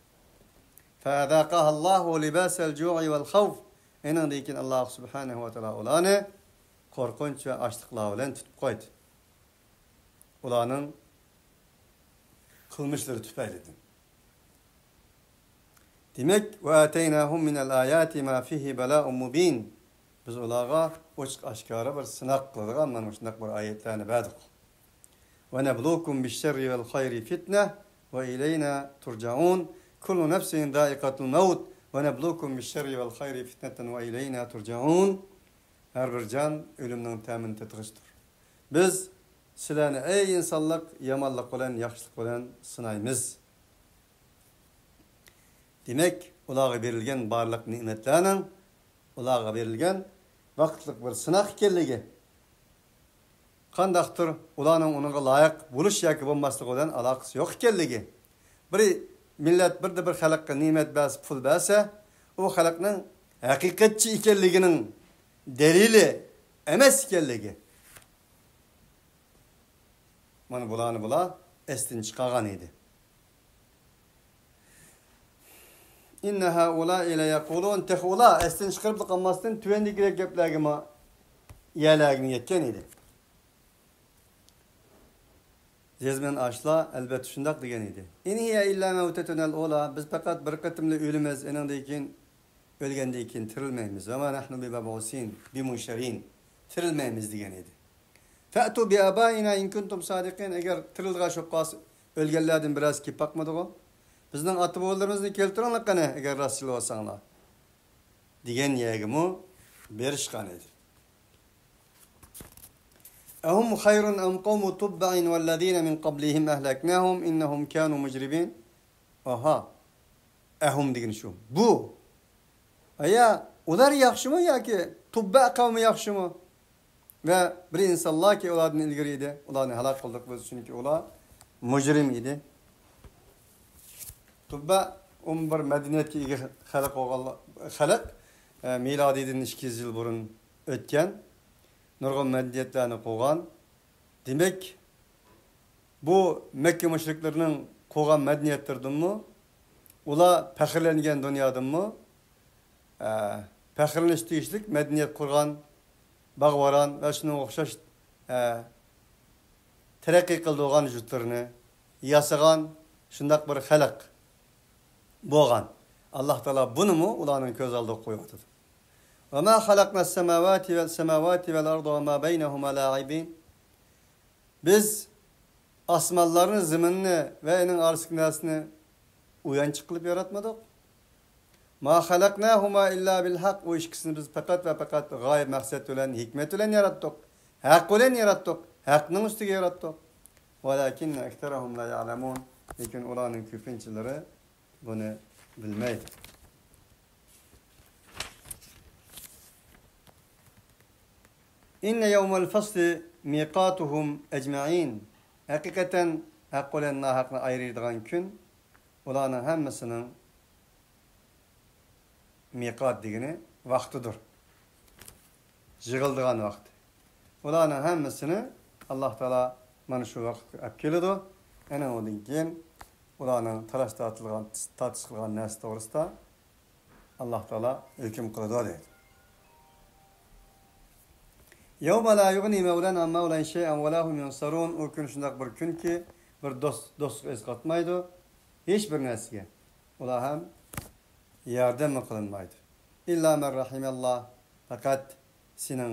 فأذاقها الله لباس الجوع والخوف. ئېنىڭدىن كېيىن ئاللاھ سۇبھانەھۇ ۋە تائالا ئۇلارنى قورقۇنچ ۋە ئاچلىقلار بىلەن تۇتۇپ قويدى. ئۇلارنىڭ قىلمىشلىرى تۈپەيلىدىن. دېمەك، وآتيناهم من الآيات ما فيه بلاء مبين. بىز ئۇلارغا ئوچۇق ئاشكارا بىر سىناق قىلىدىغان مانا مۇشۇنداق بىر ئايەتلەرنى بەردۇق. ونبلوكم بالشر والخير فتنة وإلينا ترجعون. كل نفس ذائقة الموت ونبلوكم بالشر والخير فتنة وإلينا ترجعون. ھەر بىر جان ئۆلۈمنىڭ تەمىنى تېتىغۇچىدۇر. بىز سىلەرنى، ئەي ئىنسانلىق، يامانلىق بىلەن ياخشىلىق بىلەن سىنايمىز. دېمەك، ئۇلارغا بېرىلگەن بارلىق نېمەتلەرنىڭ ئۇلارغا بېرىلگەن ۋاقىتلىق بىر سىناق ئىكەنلىكى، قانداقتۇر ئۇلارنىڭ ئۇنىڭغا لايىق بولۇش ياكى بولماسلىقى بىلەن ئالاقىسى يوق ئىكەنلىكى، بىر مىللەت بىردە بىر خەلققە نېمەت بەرسە، پۇل بەرسە، ئۇ خەلقنىڭ ھەقىقەتچى ئىكەنلىكىنىڭ دەلىلى ئەمەس ئىكەنلىكى. مانا بۇلارنى بۇلار ئەستىن چىقارغان ئىدى. إن هؤلاء ليقولون، تېخى ئۇلار ئەستىن چىقىرىپلا قالماستىن، تۆۋەندىكىدەك گەپلەرگىمۇ يەرلەرگىمۇ يەتكەن ئىدى. جەزمەن ئاشۇلار ئەلۋەتتە شۇنداق دېگەن ئىدى. «إن هي إلا موتتنا الأولى»، بىز پەقەت بىر قېتىملا ئۆلىمىز، ئېنىڭدىن كېيىن، ئۆلگەندىن كېيىن تىرىلمەيمىز. «وما نحن بمبعوثين»، بمنشرين، تىرىلمەيمىز دېگەن ئىدى. «فأتوا بآبائنا إن كنتم صادقين»، ئەگەر تىرىلىدىغان بولۇپ قالسا، ئۆلگەنلەردىن بىرەرسى كېلىپ باقمىدىغۇ؟ «بىزنىڭ ئاتا-بوۋىلىرىمىزنى كەلتۈرۈڭلار قېنى، ئەگەر راستچىل بولساڭلار» دېگەن يەرگىمۇ بېرىشقان ئىدى. «أهم خير أم قوم تبع والذين من قبلهم أهلكناهم إنهم كانوا مجرمين». ئاھا. «ئەھۇم» دېگىنى شۇ. بۇ. ئايا، ئۇلار ياخشىمۇ ياكى تۇببە قەۋمى ياخشىمۇ؟ ۋە بىر ئىنسانلاركى ئۇلاردىن ئىلگىرى ئىدى. ئۇلارنى ھالاك قىلدۇق بىز، چۈنكى ئۇلار مۇجرىم ئىدى. تۇببە ئۇمۇ بىر مەدەنىيەتكە ئىگە خەلق بولغانلار، خەلق، ئە، مىلادىيدىن ئىككى يۈز يىل بۇرۇن ئۆتكەن، نۇرغۇن مەدەنىيەتلەرنى قۇرغان. دېمەك، بۇ مەككە مۇشرىكلىرىنىڭ قۇرغان مەدەنىيەتلىرىدىنمۇ، ئۇلار پەخىرلەنگەن دۇنيادىنمۇ، ئە، پەخىرلىنىش تېگىشلىك مەدەنىيەت قۇرغان، باغۋەران ۋە شۇنىڭغا ئوخشاش، ئە، تەرەققىي قىلدۇرغان يۇرتلىرىنى ياسىغان شۇنداق بىر خەلق بولغان. ئاللاھ تائالا بۇنىمۇ ئۇلارنىڭ كۆز ئالدىغا قويۇۋاتىدۇ. «وما خلقنا السماوات والأرض وما بينهما لاعبين». بىز ئاسمانلارنى، زېمىننى ۋە ئېنىڭ ئارىسىدىكى نەرسىنى ئويۇنچۇق قىلىپ ياراتمىدۇق. «ما خلقناهما إلا بالحق»، ئۇ ئىككىسىنى بىز پەقەت ۋە پەقەت غايە مەقسەت بىلەن، ھېكمەت بىلەن ياراتتۇق. ھەق بىلەن ياراتتۇق. ھەقنىڭ ئۈستىگە ياراتتۇق. «ولكن أكثرهم لا يعلمون». لېكىن ئۇلارنىڭ كۆپىنچىلىرى بۇنى بىلمەيدۇ. «إن يوم الفصل ميقاتهم أجمعين». ھەقىقەتەن ھەق بىلەن ناھەقنى ئايرىيدىغان كۈن ئۇلارنىڭ ھەممىسىنىڭ مىقات دېگىنى ۋاقتىدۇر. يىغىلىدىغان ۋاقتى. ئۇلارنىڭ ھەممىسىنى ئاللاھ تائالا مانا شۇ ۋاقىتقا ئەپ كېلىدۇ. ئەنە ئۇندىن كېيىن ئۇلارنىڭ تالاش تارتىلغان، تارتىش قىلغان نەرسە توغرىسىدا ئاللاھ تائالا ھۆكۈم قىلىدۇ دەيدۇ. «يوم لا يغني مولى عن مولى شيئا ولا هم ينصرون». ئۇ كۈن شۇنداق بىر كۈنكى، بىر دوست، دوستلۇق ئەسقاتمايدۇ ھېچ بىر نەرسىگە. ئۇلار ھەم ياردەممۇ قىلىنمايدۇ. «إلا من رحم الله»، پەقەت سېنىڭ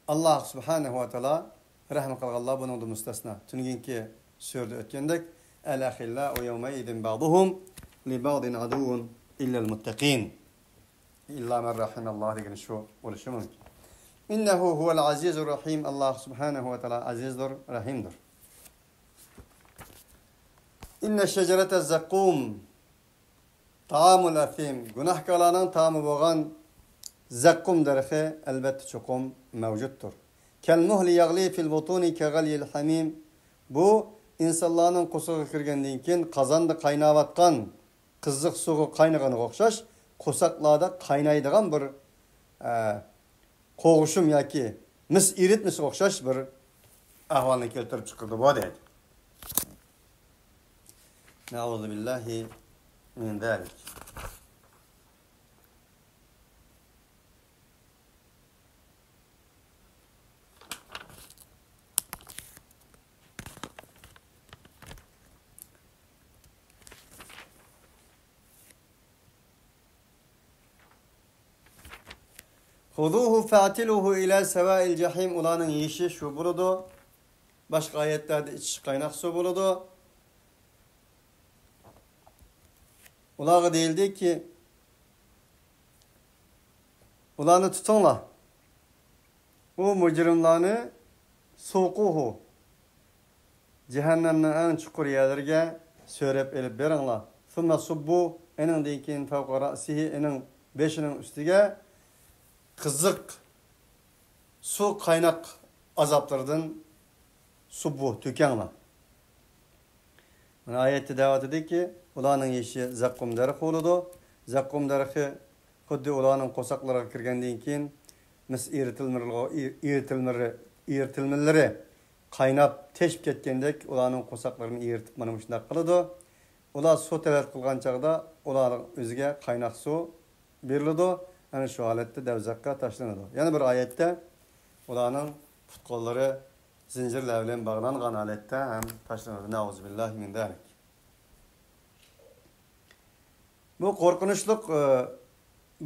ئاللاھ سۇبھانەھۇ ۋە تائالا رەھىم قىلغانلار بۇنىڭدا مۇستەسنا. تۈنۈگۈنكى سۈرىدە ئۆتكەندەك، «الأخلاء يومئذ بعضهم لبعض عدو إلا المتقين». «إلا من رحم الله» دېگىنى شۇ بولۇشى مۇمكىن. «إنه هو العزيز الرحيم». ئاللاھ سۇبھانەھۇ ۋە تائالا ئەزىزدۇر، رەھىمدۇر. «إن شجرة الزقوم طعام الأثيم». گۇناھكارلارنىڭ تائامى بولغان زەققۇم دەرىخى ئەلۋەتتە چوقۇم مەۋجۇتتۇر. «كالمهل يغلي في البطون كغلي الحميم». بۇ ئىنسانلارنىڭ قورسىقىغا كىرگەندىن كېيىن قازاندا قايناۋاتقان قىزىق سۇغا قاينىغىنىغا ئوخشاش، قورساقلاردا قاينايدىغان بىر، ئە، قوغۇشۇم ياكى مىس ئېرىتمىسىگە ئوخشاش بىر ئەھۋالنى كەلتۈرۈپ چىقىرىدۇ بۇ دەيدۇ. نەئۇزۇ بىللاھى مىن زالىك. خذوه فاعتلوه إلى سواء الجحيم. ئۇلارنىڭ يېشى شۇ بولىدۇ. باشقا ئايەتلەردە ئىچىش قايناق سۇ بولىدۇ. ئۇلارغا دېيىلدىكى، ئۇلارنى تۇتۇڭلار. ئۇ مۇجرىملارنى سۇقۇھۇ، جەھەننەمنىڭ ئەڭ چۇقۇر يەرلىرىگە سۆرەپ ئېلىپ بېرىڭلار. ثم صبوا، ئېنىڭدىن كېيىن فوق راسه، ئېنىڭ بېشىنىڭ ئۈستىگە قىزىق سۇ قايناق ئازابلىرىدىن سۇببۇ، تۆكەڭلار. مانا ئايەتتە دەۋاتىدۇكى، ئۇلارنىڭ يېشى زەققۇم دەرىخى بولىدۇ. زەققۇم دەرىخى خۇددى ئۇلارنىڭ قورساقلىرىغا كىرگەندىن كېيىن، مىس ئېرىتىلمىلىرى، ئېرىتىلمىلىرى، ئېرىتىلمىلىرى قايناپ تېشىپ كەتكەندەك، ئۇلارنىڭ قورساقلىرىنى ئېرىتىپ، مانا مۇشۇنداق قىلىدۇ. ئۇلار سۇ تەلەپ قىلغان چاغدا، ئۇلارنىڭ ئۆزىگە قايناق سۇ بېرىلىدۇ، ئەنە شۇ ھالەتتە دەۋزەخكە تاشلىنىدۇ. يەنە بىر ئايەتتە ئۇلارنىڭ پۇت-قوللىرى زىنجىرلار بىلەن باغلانغان ھالەتتە ھەم تاشلىنىدۇ. نەئۇزۇبىللاھى مىن زالىك. بۇ قورقۇنچلۇق، ئى،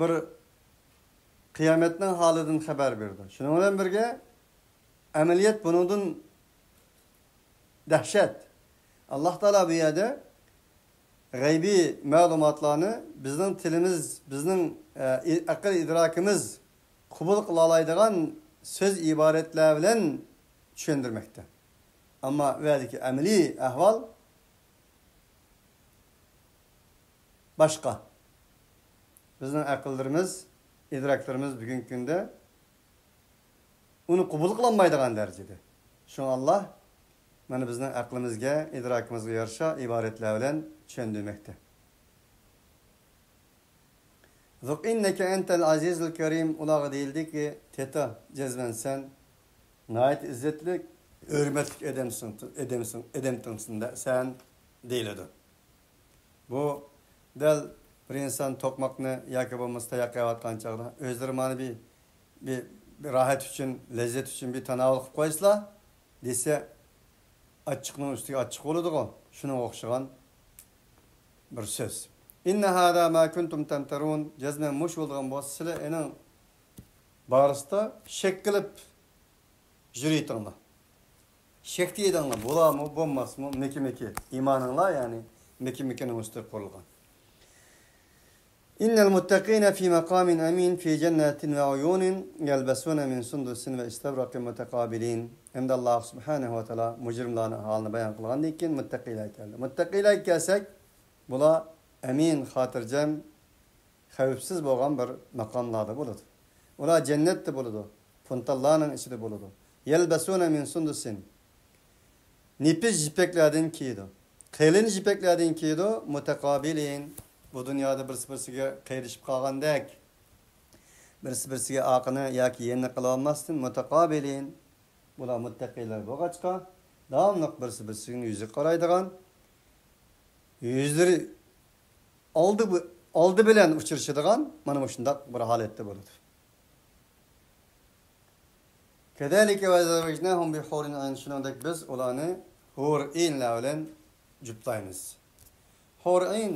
بىر قىيامەتنىڭ ھالىدىن خەۋەر بېرىدۇ. شۇنىڭ بىلەن بىرگە، ئەمەلىيەت بۇنىڭدىن دەھشەت. ئاللاھ تائالا بۇ يەردە غەيبىي مەلۇماتلارنى بىزنىڭ تىلىمىز، بىزنىڭ، ئە، ئەقىل ئىدراكىمىز قوبۇل قىلالايدىغان سۆز ئىبارەتلەر بىلەن چۈشەندۈرمەكتە. ئەمما ئۇ يەردىكى ئەمەلىي ئەھۋال باشقا. بىزنىڭ ئەقىللىرىمىز، ئىدراكلىرىمىز بۈگۈنكى كۈندە ئۇنى قوبۇل قىلالمايدىغان دەرىجىدە. شۇڭا ئاللاھ مانا بىزنىڭ ئەقلىمىزگە، ئىدراكىمىزغا يارىشا ئىبارەتلەر بىلەن چۈشەندۈرمەكتە. ذۇق ئىننەكە ئەنتەل ئەزىزۇل كەرىم، ئۇلارغا دېيىلدىكى، تېتى، جەزمەن سەن ناھايىتى ئىززەتلىك، ھۆرمەتلىك ئادەمسەن، ئادەمسەن، ئادەمسەن سەن دېيىلىدۇ. بۇ دەل بىر ئىنسان توقماقنى ياكى بولمىسا تاياق يەۋاتقان چاغدا ئۆزلىرى مانا بىر، بىر، بىر راھەت ئۈچۈن، لەززەت ئۈچۈن بىر تاناۋۇل قىلىپ قويسىلا دېسە، ئاچچىقنىڭ ئۈستىگە ئاچچىق بولىدىغۇ، شۇنىڭغا ئوخشىغان بىر سۆز. ئىننە ھازا ما كۇنتۇم تەمتەرۇن، جەزمەن مۇشۇ بولىدىغان بولسا سىلەر ئېنىڭ بارىسىدا شەك قىلىپ يۈرۈۋېتىڭلار. شەكتە ئىدىڭلار، بولارمۇ، بولماسمۇ، مىكى-مىكى. ئىمانىڭلار، يەنى، مىكى-مىكىنىڭ ئۈستىگە قۇرۇلغان. إن المتقين في مقام أمين في جنات وعيون يلبسون من سندس وإستبرق متقابلين. ئەمدى ئاللاھ سۇبھانەھۇ ۋە تائالا مۇجرىملارنىڭ ھالىنى بايان قىلغاندىن كېيىن مۇتتەقىلەرگە كەلدى. مۇتتەقىلەرگە كەلسەك، بۇلار ئەمىن، خاتىرجەم، خەۋپسىز بولغان بىر ماقاملاردا بولىدۇ. ئۇلار جەننەتتە بولىدۇ، فونتانلارنىڭ ئىچىدە بولىدۇ. يەلبەسۇنە مىن سۇندۇسىن، نېپىز يىپەكلەردىن كىيىدۇ، قېلىن يىپەكلەردىن كىيىدۇ. مۇتەقابىلىن، بۇ دۇنيادا بىرسى بىرسىگە قېرىشىپ قالغاندەك، بىرسى بىرسىگە ئارقىنى ياكى يېنىنى قىلىۋالماستىن، مۇتەقابىلىن، بۇلار مۇتتەقىلەر بولغاچقا، داۋاملىق بىرسى بىرسىگە يۈزى قارايدىغان، يۈزلىرى ئالدى، ئالدى بىلەن ئۇچرىشىدىغان مانا مۇشۇنداق بىر ھالەتتە بولىدۇ. كەزالىكە ۋەزەۋۋەجناھۇم بىھۇرىن ئەين، شۇنىڭدەك بىز ئۇلارنى ھۇر ئىنلار بىلەن جۈپتىلەيمىز. ھۇر ئىن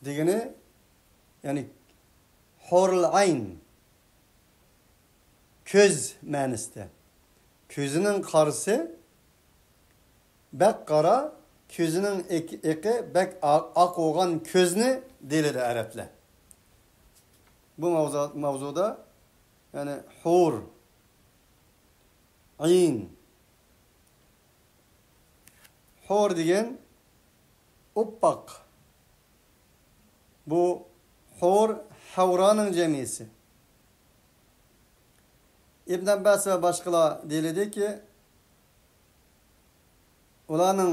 دېگىنى، يەنى ھۇرۇل ئەين، كۆز مەنىسىدە. كۆزىنىڭ قارىسى بەك قارا، كۆزىنىڭ ئېك-، ئېقى بەك ئا-، ئاق بولغان كۆزنى دېيىلىدۇ ئەرەبلەر. بۇ ماۋزۇ-، ماۋزۇدا، يەنى ھۇر، ئەين. ھۇر دېگەن ئوپئاق. بۇ ھۇر ھەۋرانىڭ جەمئىسى. ئىبن ئابباس ۋە باشقىلار دېيىلىدۇكى، ئۇلارنىڭ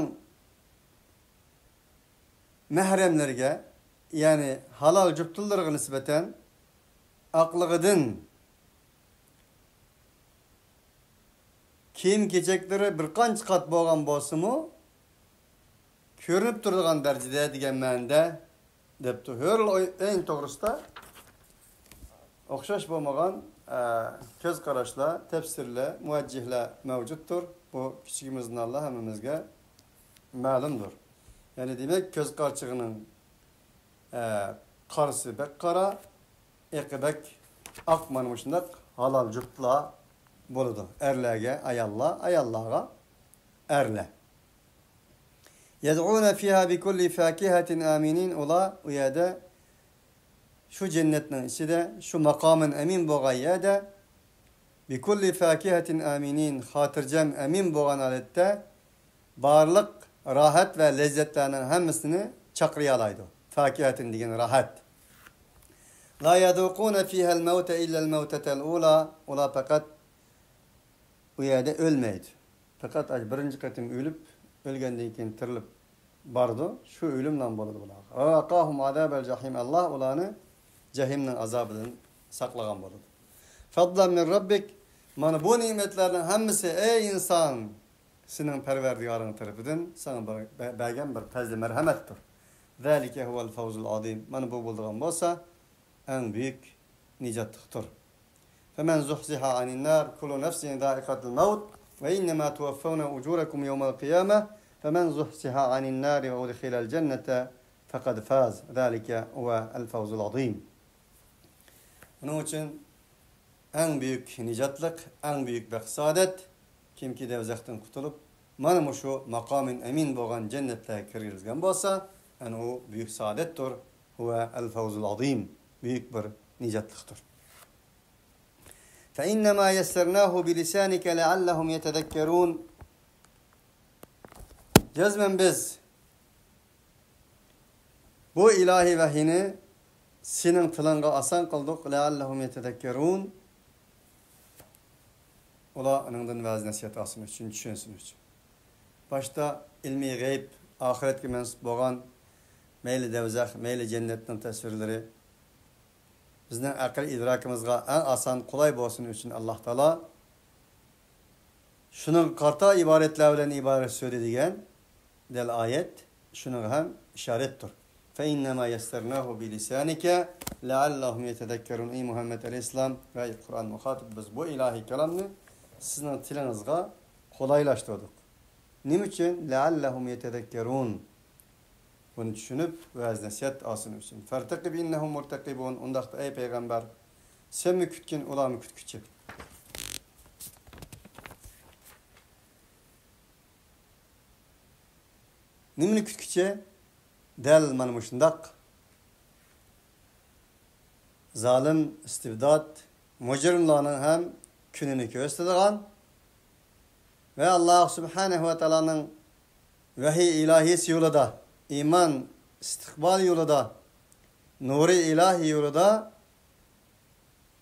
مەھرەملىرىگە، يەنى ھالال جۈپتىلىرىغا نىسبەتەن ئاقلىقىدىن كىيىم-كېچەكلىرى بىر قانچە قات بولغان بولسىمۇ، كۆرۈنۈپ تۇرىدىغان دەرىجىدە دېگەن مەنىدە دەپتۇ. ھۆرۈل ئەين توغرىسىدا ئوخشاش بولمىغان، ئە، كۆز قاراشلار، تەپسىرلەر، مۇۋەججىھلەر مەۋجۇتتۇر. بۇ كىچىكىمىزدىن ئاللا ھەممىمىزگە مەلۇمدۇر. يەنى دېمەك، كۆز قارىچۇقىنىڭ، ئە، قارىسى بەك قارا، ئېقى بەك ئاق، مانا مۇشۇنداق ھالال جۈپتىلەر بولىدۇ. ئەرلەرگە ئاياللار، ئاياللارغا ئەرلەر. يدعون فيها بكل فاكهة آمنين، ئۇلار ئۇ يەردە، شۇ جەننەتنىڭ ئىچىدە، شۇ ماقامىن ئەمىن بولغان يەردە، بكل فاكهة آمنين، خاتىرجەم، ئەمىن بولغان ھالەتتە بارلىق راھەت ۋە لەززەتلەرنىڭ ھەممىسىنى چاقىرىيالايدۇ. فاكهة دېگەن راھەت. لا يذوقون فيها الموت إلا الموتة الأولى، ئۇلار پەقەت ئۇ يەردە ئۆلمەيدۇ. پەقەت بىرىنچى قېتىم ئۆلۈپ، ئۆلگەندىن كېيىن تىرىلىپ بارىدۇ. شۇ ئۆلۈملا بولىدۇ بۇلارغا. ووقاهم عذاب الجحيم، ئاللا ئۇلارنى جەھىمنىڭ ئازابىدىن ساقلىغان بولىدۇ. فضلا من ربك، مانا بۇ نېمەتلەرنىڭ ھەممىسى، ئەي ئىنسان، سېنىڭ پەرۋەردىگارىڭ تەرىپىدىن ساڭا بەر-، بە-، بەرگەن بىر پەزلى مەرھەمەتتۇر. ذلك هو الفوز العظيم، مانا بۇ بولىدىغان بولسا، ئەڭ بۈيۈك نىجاتلىقتۇر. فمن زحزح عن النار، كل نفس ذائقة الموت، وإنما توفون أجوركم يوم القيامة، فمن زحزح عن النار وأدخل الجنة فقد فاز، ذلك هو الفوز العظيم. Bunun için en büyük nicatlık, en büyük بەخت-سائادەت، كىمكى دوزاختىن قۇتۇلۇپ، مانا مۇشۇ ماقامى ئەمىن بولغان جەننەتلەرگە كىرگۈزۈلگەن بولسا، ئەنە ئۇ بۈيۈك سائادەتتۇر. هو الفوز العظيم، بۈيۈك بىر نىجاتلىقتۇر. فإنما يسرناه بلسانك لعلهم يتذكرون. جەزمەن بىز بۇ ئىلاھىي ۋەھىينى سېنىڭ تىلىڭغا ئاسان قىلدۇق، لەئەللەھۇم يەتەزەككەرۇن. ئۇلار ئۇنىڭدىن ۋەز-نەسىھەت ئالسۇن ئۈچۈن، چۈشەنسۇن ئۈچۈن. باشتا ئىلمىي غەيب، ئاخىرەتكە مەنسۇپ بولغان، مەيلى دەۋزەخ، مەيلى جەننەتنىڭ تەسۋىرلىرى بىزنىڭ ئەقىل ئىدراكىمىزغا ئەڭ ئاسان، قولاي بولسۇن ئۈچۈن ئاللاھ تائالا شۇنىڭغا قارىتا ئىبارەتلەر بىلەن ئىبارەت سۆزلىدى دېگەن دەل ئايەت شۇنىڭغا ھەم ئىشارەتتۇر. فإنما يسرناه بلسانك لعلهم يتذكرون. ئەي مۇھەممەد ئەلەيھىسسالام ۋە ئەي قۇرئان مۇخاتىب، بىز بۇ ئىلاھىي كالامنى سىزنىڭ تىلىڭىزغا قولايلاشتۇردۇق. نېمە ئۈچۈن؟ لعلهم يتذكرون. بۇنى چۈشىنىپ، ۋەز-نەسىھەت ئالسۇن ئۈچۈن. فارتقب إنهم مرتقبون. ئۇنداقتا، ئەي پەيغەمبەر، سەنمۇ كۈتكىن، ئۇلارمۇ كۈتكۈچى. نېمىنى كۈتكۈچى؟ دەل مانا مۇشۇنداق زالىم، ئىستىبدات، مۇجرىملارنىڭ ھەم كۈنىنى كۆرسىتىدىغان ۋە ئاللاھ سۇبھانەھۇ ۋە تائالانىڭ ۋەھىي ئىلاھىيسى يولىدا، ئىمان ئىستىقبال يولىدا، نۇرى ئىلاھىي يولىدا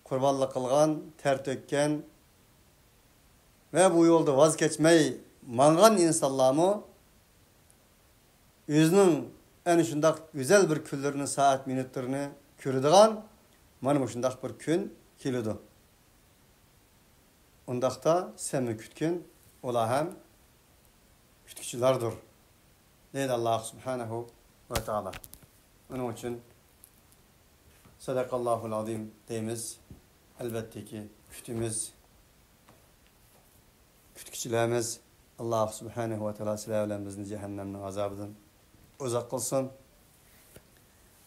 قۇربانلىق قىلغان، تەر تۆككەن ۋە بۇ يولدا ۋاز كەچمەي ماڭغان ئىنسانلارمۇ ئۆزىنىڭ ئەنە شۇنداق گۈزەل بىر كۈنلىرىنى، سائەت، مىنۇتلىرىنى كۆرىدىغان مانا مۇشۇنداق بىر كۈن كېلىدۇ. ئۇنداقتا سەنمۇ كۈتكىن، ئۇلار ھەم كۈتكۈچىلەردۇر، دەيدۇ ئاللاھ سۇبھانەھۇ ۋە تائالا. ئۇنىڭ ئۈچۈن سەدەقەللاھۇل ئازىم دەيمىز. ئەلۋەتتىكى، كۈتىمىز، كۈتكۈچىلەرمىز. ئاللاھ سۇبھانەھۇ ۋە تائالا سىلەر بىلەن بىزنى جەھەننەمنىڭ ئازابىدىن ئۇزاق قىلسۇن.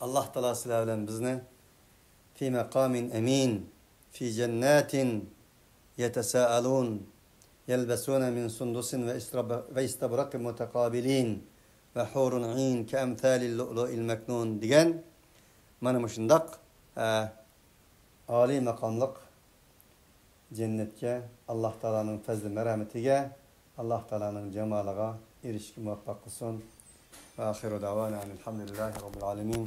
ئاللاھ تائالا سىلەر بىلەن بىزنى في مقام أمين في جنات يتساءلون يلبسون من سندس وإستبرق متقابلين وحور عين كأمثال اللؤلؤ المكنون دېگەن مانا مۇشۇنداق، ئە، ئالىي ماقاملىق جەننەتكە، ئاللاھ تائالانىڭ پەزلى مەرھەمىتىگە، ئاللاھ تائالانىڭ جامالىغا ئېرىشىشكە مۇۋەپپەق قىلسۇن. وآخر دعوانا أن الحمد لله رب العالمين.